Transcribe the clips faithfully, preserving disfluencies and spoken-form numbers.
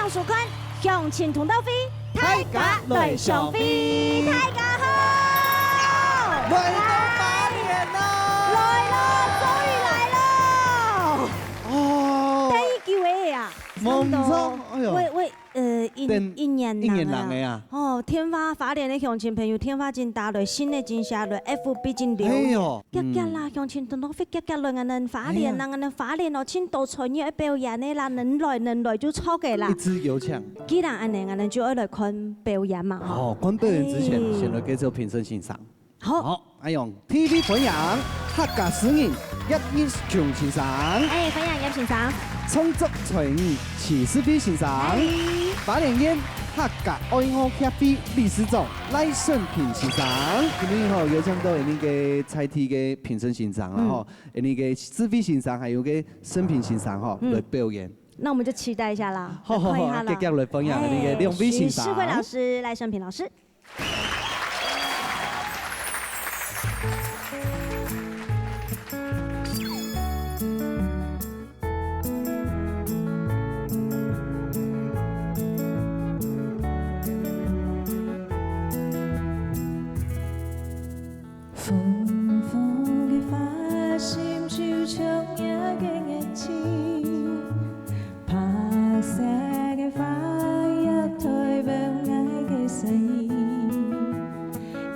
收看《鄉親同道會》，大家來相會。大家好！來到花蓮啦！來了，終於來了！哦，等已久个啊，無毋著，差不多，哎喲，喂，喂，呃，一，等一年零个啊。一年零个啊。哦，電話，花蓮个鄉親朋友，電話真打來，信个真寫來，F B真留言。哎喲，遽遽啦，嗯。鄉親同道會遽遽來，𠊎等花蓮人，哎呀。𠊎等花蓮哦，盡多才藝愛表演个啦，能來，能來就著个啦。一直有請。 既然恁呢，𠊎等就愛來看表演嘛，吼。哦，看表演之前，哎。先來介紹評審先生。好。好，愛用T V歡迎客家詩人葉日松先生。哎，歡迎葉先生。創作才女徐世輝先生。哎。花蓮縣客家愛護協會理事長賴勝平先生。今日吼，有請到𠊎等个在地个評審先生啦，嗯。吼，𠊎等个世輝先生，還有个勝平先生吼，嗯。來表演。 那我們就期待一下啦，好，好，好，來看一下啦。遽遽來歡迎𠊎等个兩位先生。哎，徐世輝老師、賴勝平老師。 紅紅个花心就像若个眼睛，白色个花葉代表𠊎个聲音。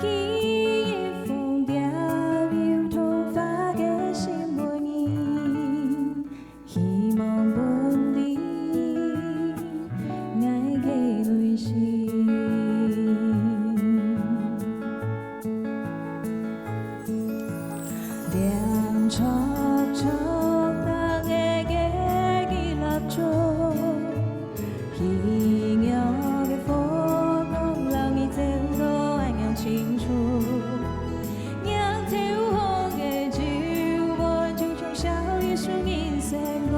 記憶封牢有童話个新文字， 希望分你𠊎个內心。亮爍爍燈个个个蠟燭，喜悅个火光，摎你走到恁樣清楚。 仰頭望个酒碗，就像少一束銀線光，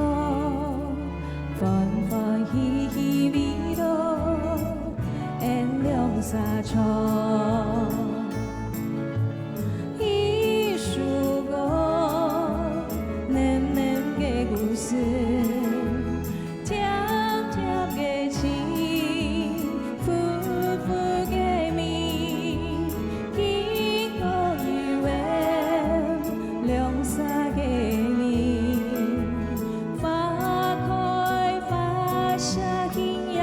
歡歡喜喜味道，恁樣相撞。一首歌，淰淰个故事， 甜甜个情，苦苦个味，經過幽怨，兩儕个人，花開花謝，形影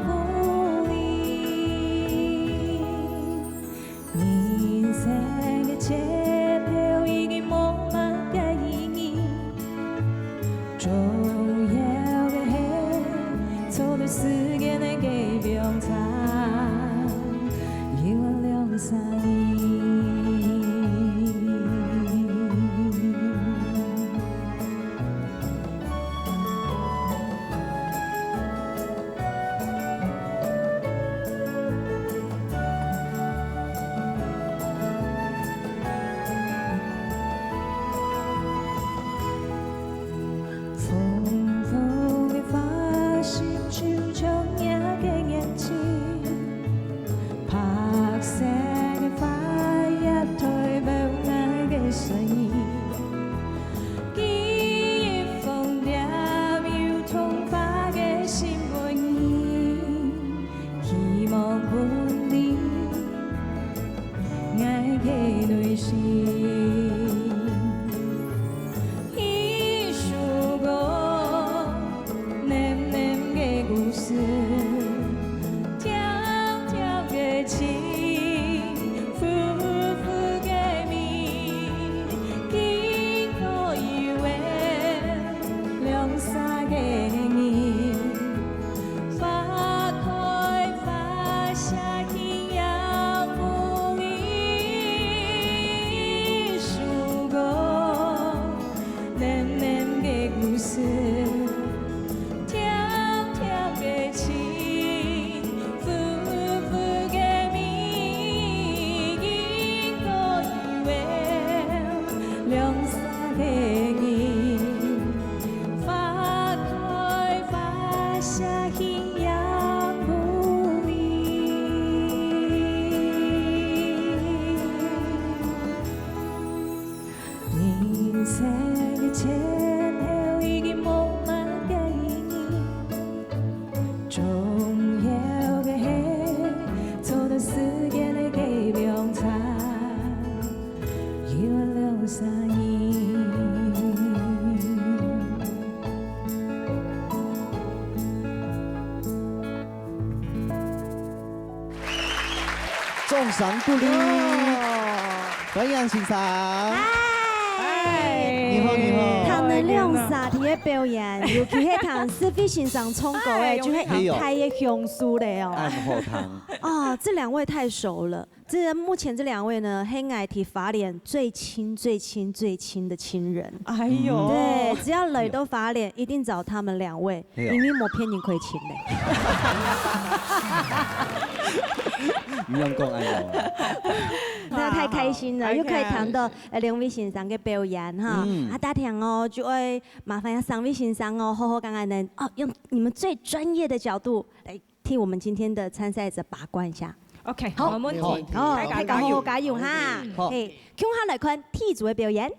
不離。 人生个節奏已經無麼个意義，重要个係坐在時間个冰場，有𠊎兩儕人。 紅紅个花心就像若个眼睛，白色个花葉代表𠊎个聲音。記憶封牢有童話个新文字， 希望分你𠊎个內心。一首歌，淰淰个故事，甜甜个情，苦苦个味，經過幽怨，兩儕个人。 花開花謝，形影不離。一首掌聲鼓勵。歡迎先生。嗨。你好，你好。聽了兩儕个表演，尤其係聽思慧先生唱歌个，哎，就係一派个享受咧哦。恁好聽。哦，這兩位太熟了。這目前這兩位呢，係𠊎在花蓮最親、最親、最親的親人。哎喲。對，只要來到花蓮，一定找他們兩位。 係哦。因為無別人可以請咧。你用講恁樣啊？那太開心了，哦，又可以聽到，OK。呃，兩位先生个表演哈。嗯。啊，大家聽哦，就愛麻煩三位先生哦，好好講講呢，哦，用你們最專業的角度來替我們今天的參賽者把關一下。OK，好，沒問題。好，大家加油。大家好好加油哈。好。嘿，共下來看第一組个表演。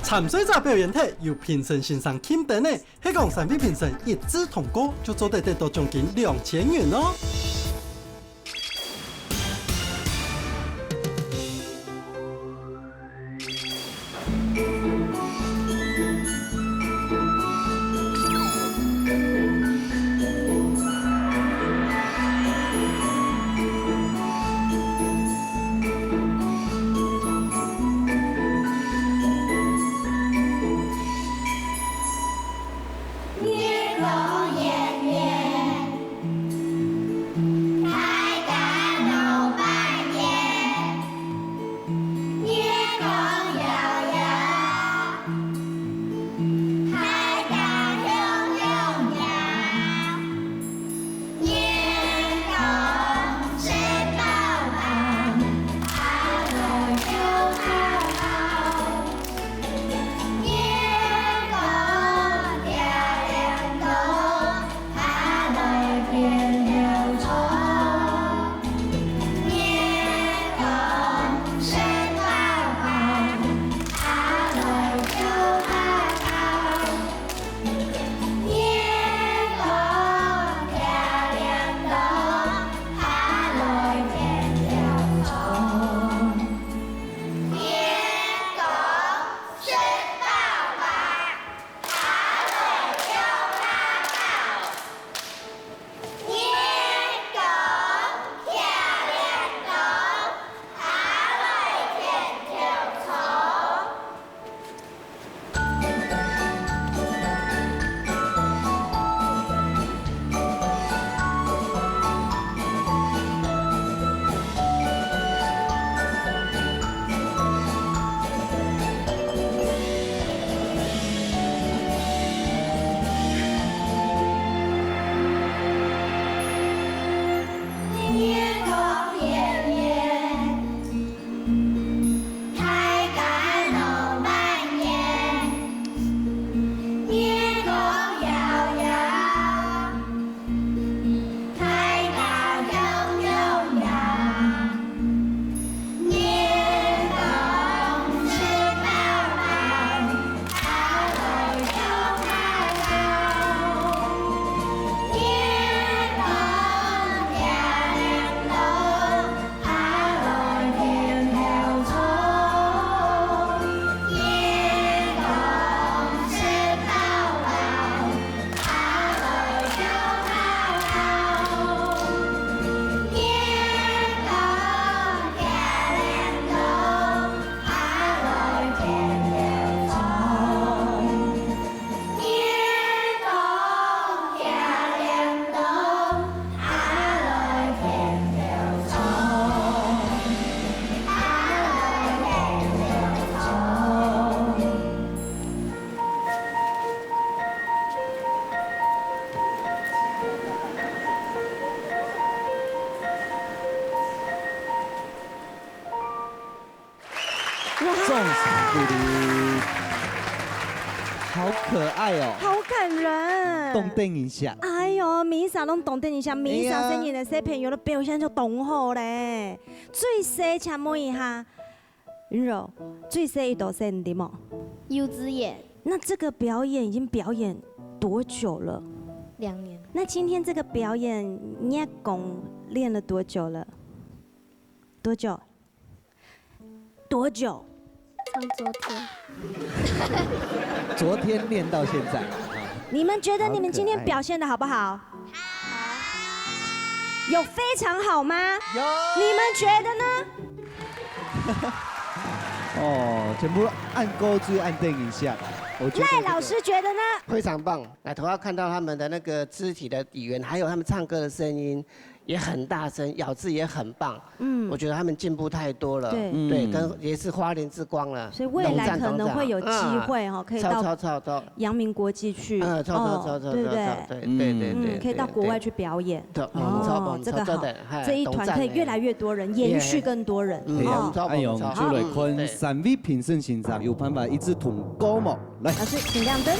參賽者表演忒，有評審先生欽點呢，係講三位評審一致通過，就做得得到獎金兩千元哦。哇！掌聲鼓勵，好可愛哦，好感人。當得人惜。哎喲，每一儕攏當得人惜，每一儕細人仔、小朋友个表現就當好咧。最細請問一下，雲柔，最細佢幾多歲你知無？幼稚園。那這個表演已經表演多久了？兩年。那今天這個表演，你一共練了多久了？多久？ 多久？從昨天。昨天練到現在。你們覺得你們今天表現得好不好？好。有非常好吗？有。你们觉得呢？哦，全部按歌最按電影下，我觉得这个赖老师觉得呢？非常棒。哎，头要看到他们的那个肢体的语言，还有他们唱歌的声音也很大声，咬字也很棒。嗯，我觉得他们进步太多了。对，对，嗯，跟也是花莲之光了。所以未来可能会有机会哈，可以到阳明国际去，嗯，超超超超，对不对？对对对，嗯，可以到国外去表演。哦，这个好，这一团可以越来越多人，延续更多人。哎呦，就来看三位评审先生有办法一致通过无？来，老师，请亮灯。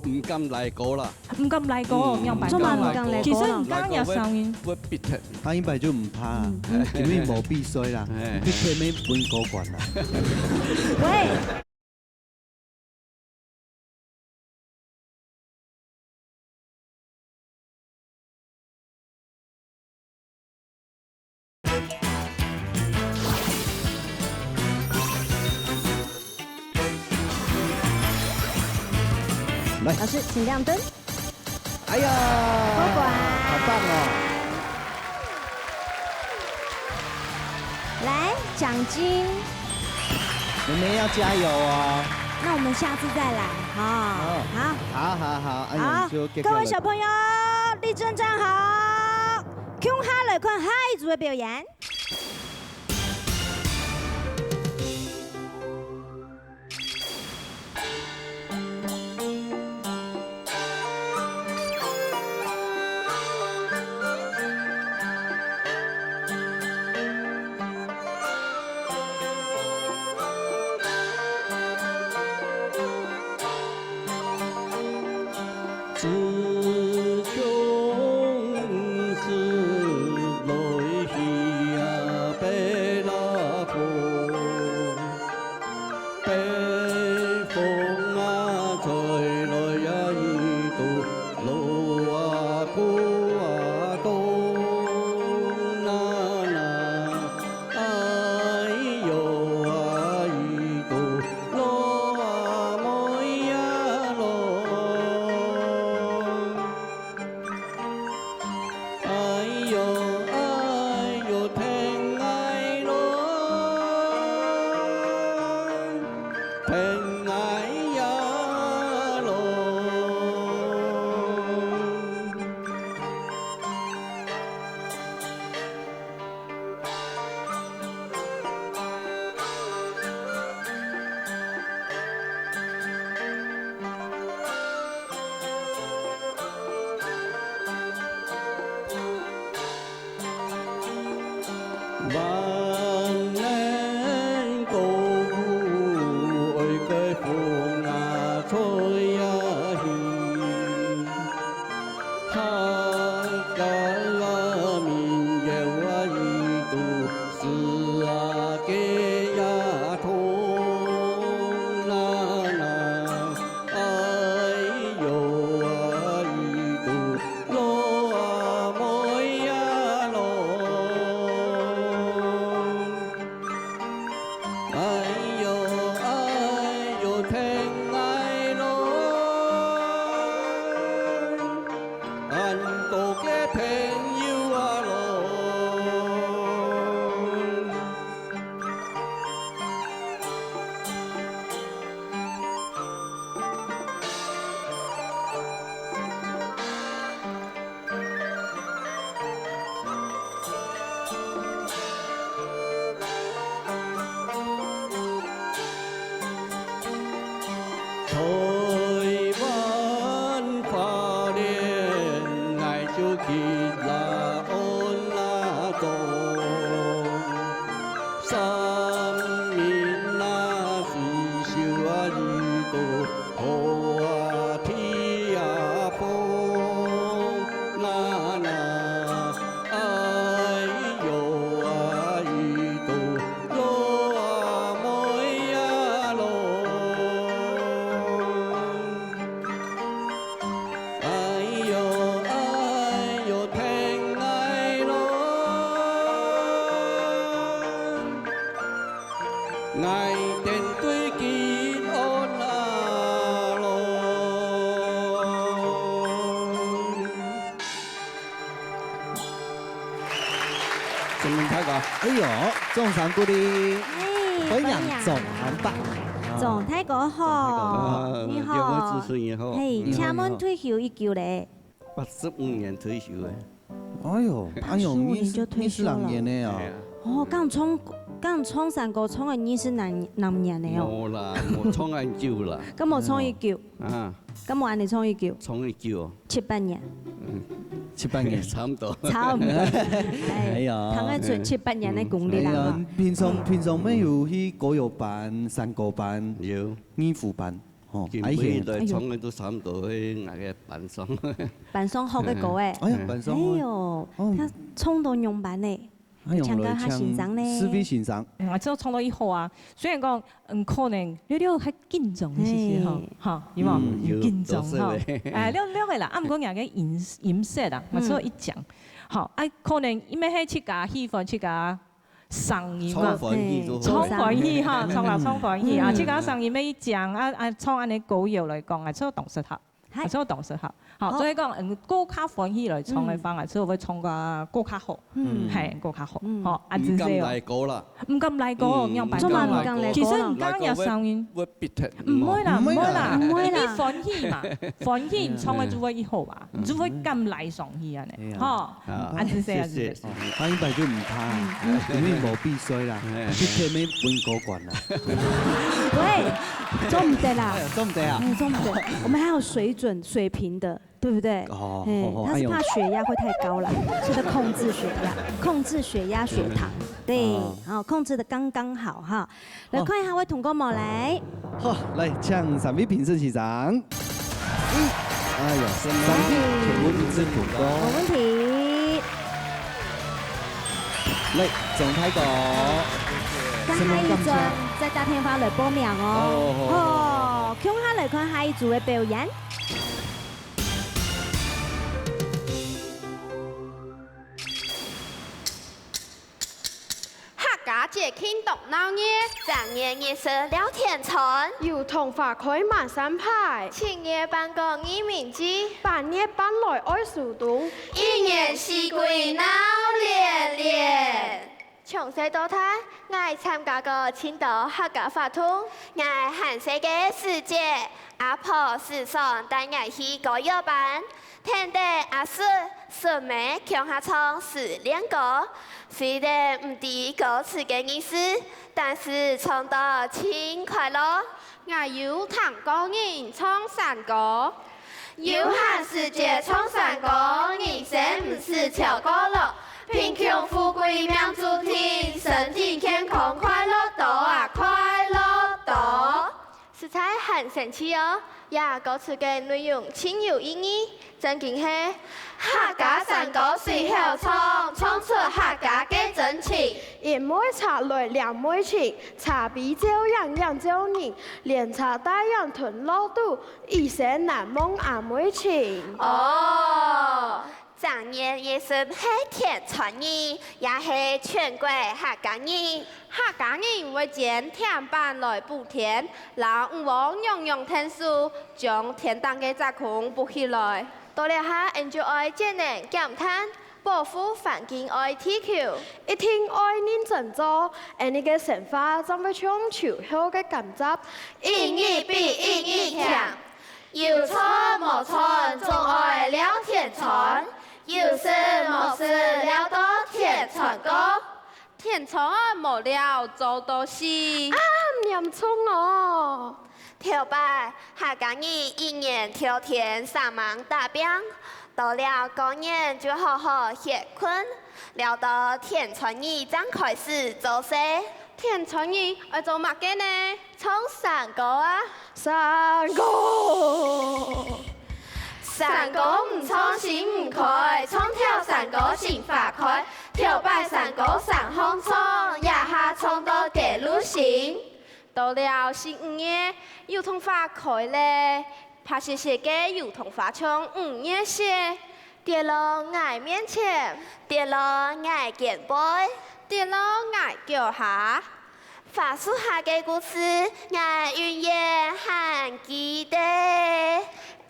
毋敢来过啦。 毋敢來過，仰般講？做麼毋敢來過？其實毋敢也聲音。會，會逼忒。他一般就毋怕啊，嗯，因為無比賽啦，哎，逼忒乜分過關啦。喂。 来。老师，请亮灯。哎呀，好棒哦！来，奖金。你们要加油哦！那我们下次再来，哈。哦。好。好，好，好，哎呀，好，就给各位小朋友，立正站好，共下来看下一组的表演。 自从是来去啊，北拉风，北风啊，吹来呀，一肚落啊，鼓啊，咚啊啦。 哎哟啊，一肚落啊，妹呀落。哎哟，哎哟，天哀落，天哀呀落。 万年功夫，愛个風啊吹啊去。 客家民謠啊，一肚詩啊，歌啊，通啊啦。哎喲啊，一肚落啊，妹呀落。 哎喲，哎喲，天哀落，恁多个朋友啊落。 台灣花蓮，𠊎就去啦安那莊。山明啊，水秀啊，一肚 雨啊，天啊，風啊啦，哎喲啊，一肚落啊，妹呀落。哎喲，哎喲，天哀落。 𠊎等對佢请问大家。哎哟，掌声鼓励。哎，欢迎欢迎。张安伯。张大哥好。啊，你好。两位主持人好。嘿，嗯。请问退休已久咧？八十五年退休个。哎哟，哎哟，八十五年就退休了。二十，二十六年个哦。哎呀。哦，刚唱，刚唱山歌唱个二十六，六年个哦。无啦，无唱恁久啦。敢无唱已久？啊。敢无安尼唱已久？唱已久哦。七八年。嗯。七八年。差不多。差不多。哎，哎呀。听得出七八年个功力啦哈。哎呀，平常，平常乜有去歌謠班、山歌班、有。二胡班，吼，今晡日來唱个都差不多去那个班上。班上學个歌誒。哎呀，班上學。哎哟，哦。佢唱到仰般呢？ 哎，請教下先生呢？思維先生。嗯，𠊎唱到以後啊，雖然講，嗯，可能略略較緊張一些些吼，嘿。哈，有無？嗯，有，有緊張哈。都係咧。哎，略略个啦，啊，毋過人个音，音色啊，嗯。𠊎唱一講，好，啊，可能因為係自家喜歡自家聲音嘛。唱歡喜就好。唱歡喜哈，唱啦，唱歡喜啊，嗯。自家聲音乜一講，啊，啊，唱安尼歌謠來講，啊，唱當適合。 嗨。啊，唱當適合。好，好。所以講，嗯，歌較歡喜來唱个話，嗯。啊，就會唱个歌較好。嗯。嘿，歌較好。嗯。好，恁仔細哦。毋敢來過啦。毋敢來過，嗯，仰般講？做麼毋敢來過啦？其實你剛剛个聲音，會，會逼忒。毋會啦，毋會啦。毋會啦。你歡喜嘛，歡喜你唱个就會以後吧，嗯。你就會敢來上去安尼，哎呀。吼。 啊，恁仔細啊，謝謝。恁仔細。哦，他應該就毋怕，嗯。因為無比賽啦，哎。就偏偏分過關啦。喂，做毋得啦。哎，做毋得啊。哎，做毋得。我們還有水準、水平的，對不對？哦，嘿，哦，哦，他是怕血壓會太高了，哎呦。所以他控制血壓，控制血壓、血糖，對，哦。好，控制得剛剛好哈。 來看一下𠊎个通告無來。好，來，請三位評審先生。嗯，哎呀，三位全部都係通告。無問題。來，張大哥。該下一組再打電話來報名哦。哦，好，好，好。好，共下來看下一組个表演。 客家節慶當鬧熱，正月日食尞天穿，油桐花開滿山排，七月辦過義民祭，八月辦來愛書東，一年四季鬧連連。從細到大，𠊎參加過盡多客家活動。𠊎還細个時節，阿婆時常帶𠊎去歌謠班， 跈等阿叔、叔姆共下唱失戀歌，雖然毋知歌詞个意思，但是唱到盡快樂。𠊎有聽過人唱山歌，有閒時節唱山歌，人生毋使愁過老，貧窮富貴命注定，身體健康快樂多啊，快樂多。 實在還生趣哦！這歌詞个內容盡有意義，正經係客家山歌隨口唱，唱出客家个真情。一妹茶來兩妹情，茶杯照影影照人，連茶帶影吞落肚，一生難忘阿妹情。哦， 正月二十係天穿日，也係全國客家日。客家人會煎甜粄來補天，摎五黃娘娘𢯭手，將天頂个賊公補起來。到這下，𠊎等就愛節能減碳，保護環境愛地球。一定愛認真做，𠊎等个生活正會像秋後个甘蔗，一日比一日甜。 有賺無賺，總愛尞天穿；有食無食，尞到天穿過。天穿無尞，做到死。啊，嚴重哦！頭擺，客家人一年透天煞猛打拚，到了過年就好好歇睏，尞到天穿日正開始做事。天穿日愛做麼个呢？ 唱山歌啊！山歌！山歌毋唱心毋開，唱條山歌心花開。頭擺山歌山項唱，這下唱到底路心。到了十五月，油桐花開咧，白雪雪个油桐花像五月雪。 跌落𠊎面前，跌落𠊎肩背，跌落𠊎腳下。花樹下个故事，𠊎永遠還記得。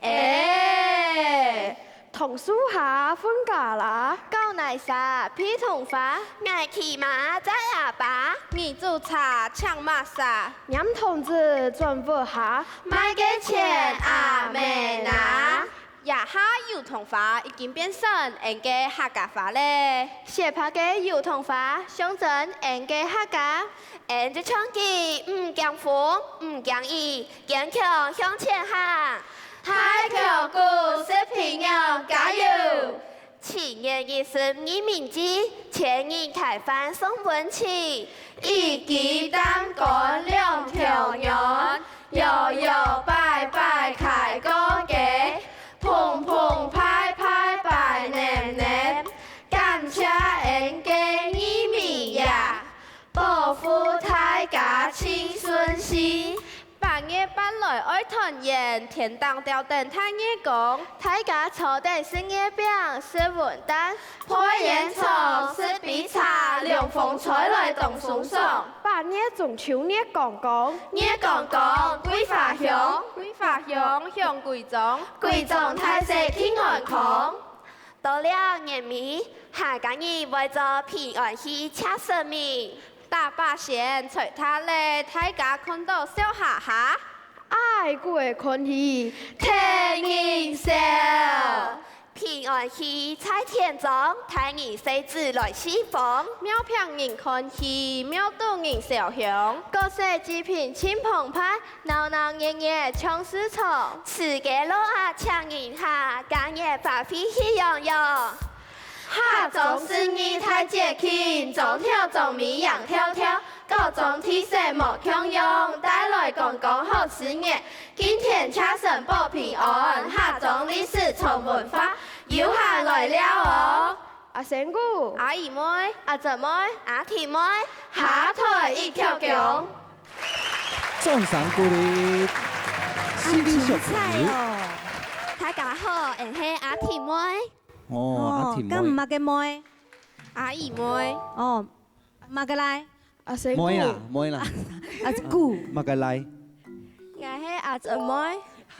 欸，桃榕樹下分家啦，狗泥沙，鼻筒花，𠊎騎馬載阿爸，你煮茶請麼儕，拈筒子轉屋下，賣个錢阿姆拿。這下油桐花已經變成𫣆个客家話咧。雪白个油桐花，象徵𫣆个客家。𫣆就像佢，毋驚風，毋驚雨，堅強向前行。 大橋谷，食品羊，加油！七月二十義民祭，千人開飯送分仔，一枝擔竿兩頭軟，搖搖擺擺開過街，澎澎湃湃擺淰淰，感謝𫣆个義民爺，保護大家盡順序。 八月半來愛團圓，天頂吊等大月光。大家坐等食月餅、食文旦，配煙腸、食杯茶，涼風吹來當鬆爽。八月中秋月光光，月光光，桂花香，桂花香，香桂庄，桂庄大細慶安康。到了月尾，客家人會做平安戲謝神明。 打八仙，吹大笠，大家看到笑哈哈。挨牯看戲，替人笑。平安戲在天莊，大人細子來四方。廟坪人看戲，廟肚人燒香。各色祭品盡澎湃，鬧鬧熱熱像市場。自家老阿請人客，家園花費喜洋洋。 客庄十二大節慶，庄頭庄尾贏跳跳，各庄特色無共樣，帶來觀光好食月，敬天謝神保平安，客庄歷史傳文化，有閒來尞哦！阿仙牯、阿姨妹、阿珍妹、阿婷妹，下台一鞠躬。掌聲鼓勵，心靈小朋友。哦！大家好，𫣆係阿婷妹。 哦，阿婷妹。敢毋係个妹？阿姨妹。哦，麼个倈？阿仙牯。妹啦，妹啦。阿牯。麼个倈？𠊎係阿珍妹。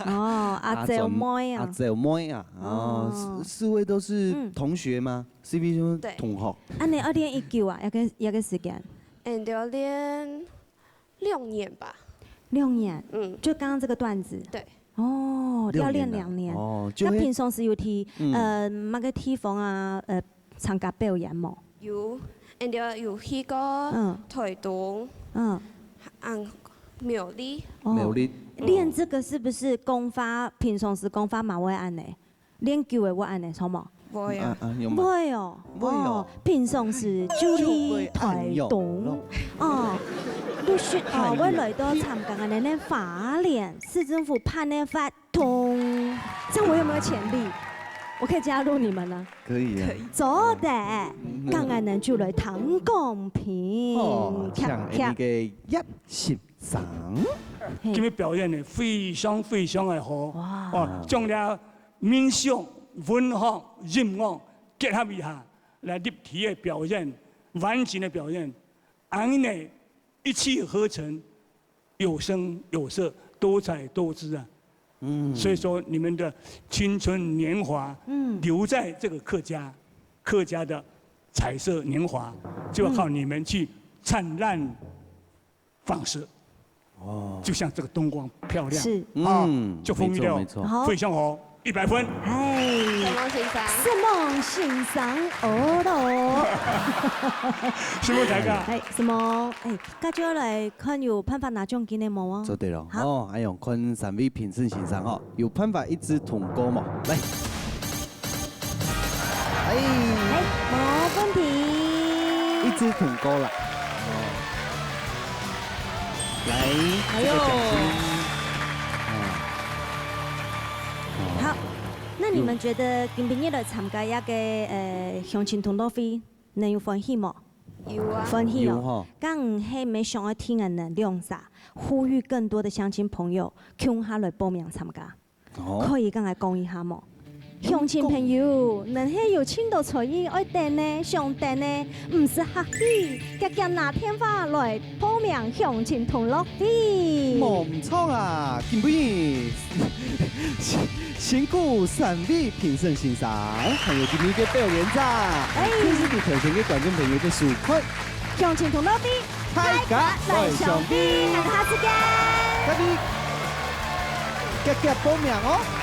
哦，阿珍妹啊。阿珍妹啊，哦，哦。四，四位都是同學嗎？是不是同學？對。恁呢愛練幾久啊？這個，這個時間？嗯，就練 兩年吧。兩年？嗯。就剛剛這個段子？對。哦，要練兩年。兩年啊。哦，就會，該平常時有去，嗯。呃，麼个地方啊，呃，參加表演無？有，𫣆兜有去過，嗯。台東，嗯。嗯，苗栗。哦。苗栗。練這個是不是講話，平常時講話嘛會恁呢？ 練久了會恁呢，著無？會啊。啊，啊，有嗎？會哦。會哦。哦，平常時就去台東。就會恁樣咯。哦，陸續哦，會來到參加恁呢花蓮市政府辦个活動。這樣我有沒有潛力？我可以加入你們呢？可以啊。可以。做得，嗯。恁呢就來聽講評。哦，像𫣆个葉先生。嘿。今日表演呢，非常非常个好。哇。哦，將這 民俗、文化、音樂結合一下，來立體个表現，完整个表現，恁呢一氣呵成，有聲有色，多彩多姿啊。嗯。所以說，你們的青春年華，嗯。留在這個客家，客家的彩色年華，就要靠你們去燦爛 方式。哦。就像這個燈光漂亮。是。啊，嗯，祝福你了。沒錯，沒錯。好。非常好，一百分。哎。承蒙先生。承蒙先生，哦囉。承蒙大家。哎，承蒙，哎，該就來看有辦法拿獎金个無啊？做得咯。好。哦，還有看三位評審先生哦，有辦法一支通過無？來。 哎。哎，無問題。一支通過啦。哦。來，哎喲。這個獎金。哦。哦。好，那你們覺得今晡日來參加這個，呃，鄉親同樂會，你有歡喜無？有啊。歡喜哦。有吼。該係毋係想愛聽𫣆兩儕，呼籲更多的鄉親朋友共下來報名參加？ 哦。可以同𠊎講一下無？鄉親朋友，你係有盡多才藝愛展呢，想展呢，毋使客氣，遽遽拿電話來報名鄉親同樂會。無毋著啊，今晡日辛苦三位评审先生，还有今日个表演者，哎这是给全场个观众朋友个收看。乡亲同乐会，大家来相比，俺下次见。大家，加加报名哦。